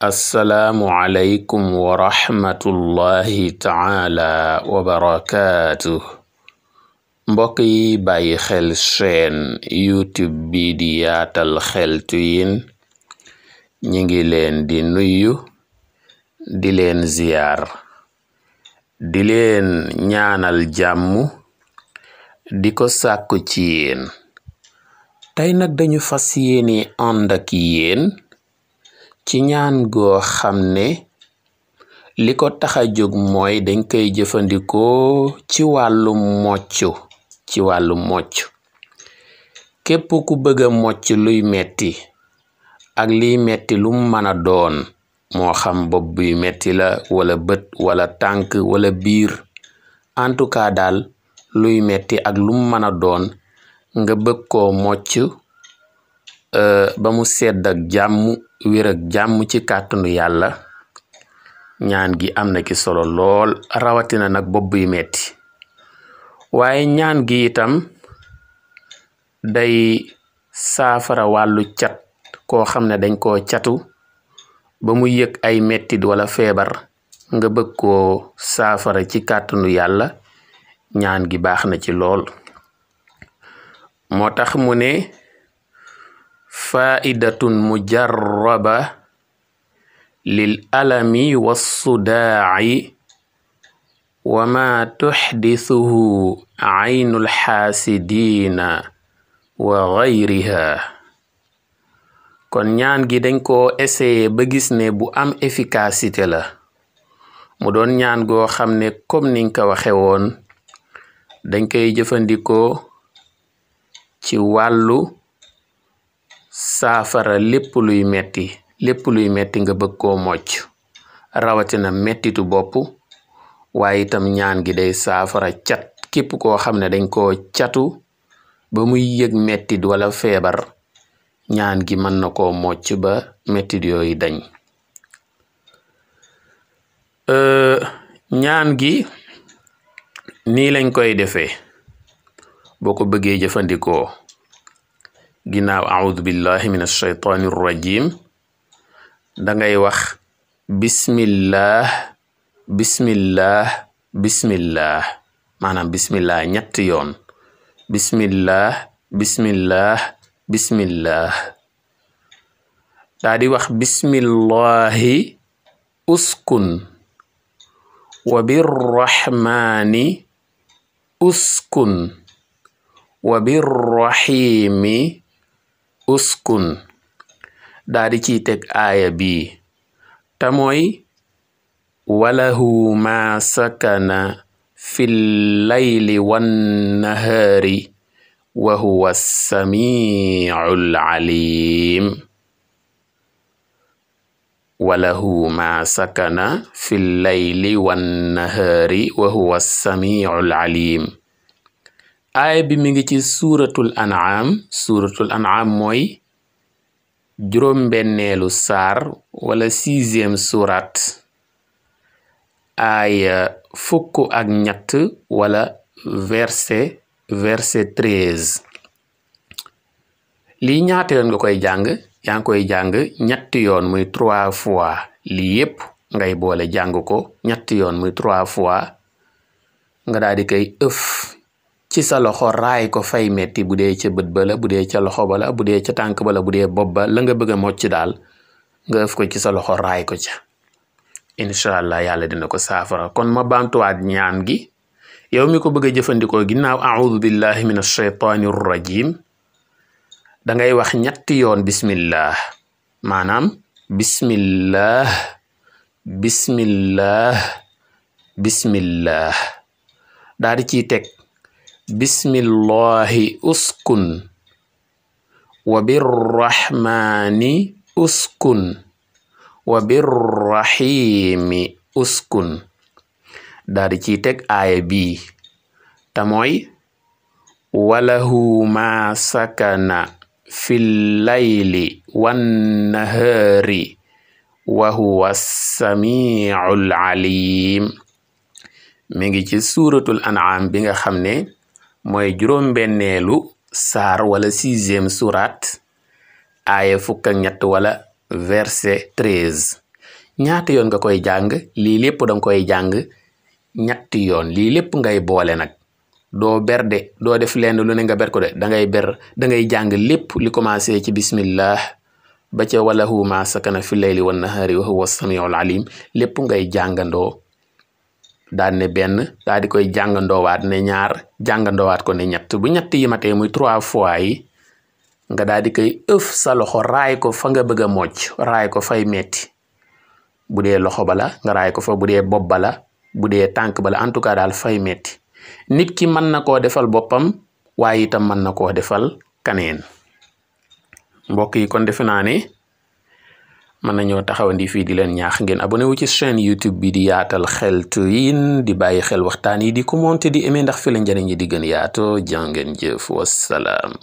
assalaamu aleykum wa rahmatullahi taala wa barakaatu. mbokk yi bàyyi xel chaîne youtube bi di yaatal xeltu yin ñi ngi leen di nuyu di leen ziyaar di leen ñaanal jàmm di ko sàkku ci yéen. tey nag dañu fas yéene ànd ak yéen ci ñaan goo xam ne li ko taxa jóg mooy dañ koy jëfandikoo ci wàllu mocc képp ku bëgga mocc luy metti ak liy metti lu mën a doon, moo xam bopp buy metti la wala bët wala tànk wala biir, en tout cas daal luy metti ak lu mën a doon nga bëgg koo mocc ba mu sedd ak jàmm wér ak jàmm ci kàttanu yàlla. ñaan gi am na ki solo lool, rawatina nag bopp buy metti. waaye ñaan gi itam day saafara wàllu cat. koo xam ne dañ koo catu ba mu yëg ay mettit wala feebar nga bëgg koo saafara ci kàttanu yàlla, ñaan gi baax na ci lool. moo tax mu ne faidatun mujarraba lil alami wassudaa'i wa ma tuxdisuhu aynul xaasidina wa gayriha. kon ñaan gi dañ ko essayé ba gis ne bu am efficacité la, mu doon ñaan goo xam ne comme niñ ko waxe woon dañ koy jëfandikoo ci wàllu saafara lépp luy metti nga bëgg koo mocc, rawatina mettitu bopp. waaye itam ñaan gi day saafara cat. képp koo xam ne dañ koo catu ba muy yëg mettit wala feebar, ñaan gi mën na koo mocc ba mettit yooyu dañ. ñaan gi nii lañ koy defee boo ko bëggee jëfandikoo. ginnaaw a'udhu billahi minash shaytanir rajim, dangay wax bismillah bismillah bismillah, maanaam bismillah ñetti yoon. bismillah bismillah bismillah. daa di wax bismillahi uskun wa birrahmani uskun wa birrahimi uskun. daa di ciy teg aaya bi te mooy walahu ma sakana fil layli wan nahaari wa huwa samiul alim. walahu ma sakana fil layli wan nahaari wa huwa samiul alim. aaya bi mi ngi ci suuratul an'am. suuratul an'am mooy juróom-benneelu saar wala 6e surat, aaya 13 wala verset 13. lii ñaata yoon nga koy jàng? yaa ngi koy jàng ñetti yoon muy 3 fois. lii yépp ngay boole jàng ko ñetti yoon muy 3 fois. nga daal di koy ëf ci sa loxo raay ko fay metti, bu dee ca bët ba la, bu dee ca loxo ba la, bu dee ca tànk ba la, bu dee bopp ba la nga bëgg a mocc daal, nga ëf ko ci sa loxo raay ko ca. incha allah yàlla dina ko saafara. kon ma baamtuwaat ñaan gi yow mi ko bëgg a jëfandikoo. ginnaaw a'udhu billahi minash shaytanir rajim, dangay wax ñetti yoon bismillah, maanaam bismillah bismillah bismillah. daa di ciy teg bismillahi uskun wa birrahmani uskun wa birrahimi uskun. daa di ciy teg aaya bi te mooy walahu ma sakana fil layli wan nahaari wa huwa samiul alim. mi ngi ci suuratul an'am bi nga xam ne mooy juróom-benneelu saar wala 6e surat, aaya 13 wala verset 13. ñaata yoon nga koy jàng lii lépp danga koy jàng ñetti yoon lii lépp ngay boole nag doo ber de doo def lenn lu ne nga ber ko de dangay jàng lépp li commencé ci bismillah ba ca walahu ma sakana fi layli wan nahari wa huwa samiul alim lépp ngay jàngandoo daal ne benn daal di koy jàngandoowaat ne ñaar jàngandoowaat ko ne ñett bu ñett yi matee muy 3 fois yi nga daal di koy ëf sa loxo raay ko fa nga bëgg a mocc raay ko fay metti bu dee loxo bala nga raay ko fa bu dee bopp bala bu dee tànk bala en tout cas daal fay metti nit ki mën na koo defal boppam waaye itam mën na koo defal kaneen mbokk yi kon defe naa ne mën nañoo taxawandi fii di leen ñaax ngeen abonné wu ci chaîne YouTube bi di yaatal xeltu yin di bàyyi xel waxtaan yi di commenter di aimer ndax fi la njëriñ yi di gën yaatoo jàngeen jëf wassalaam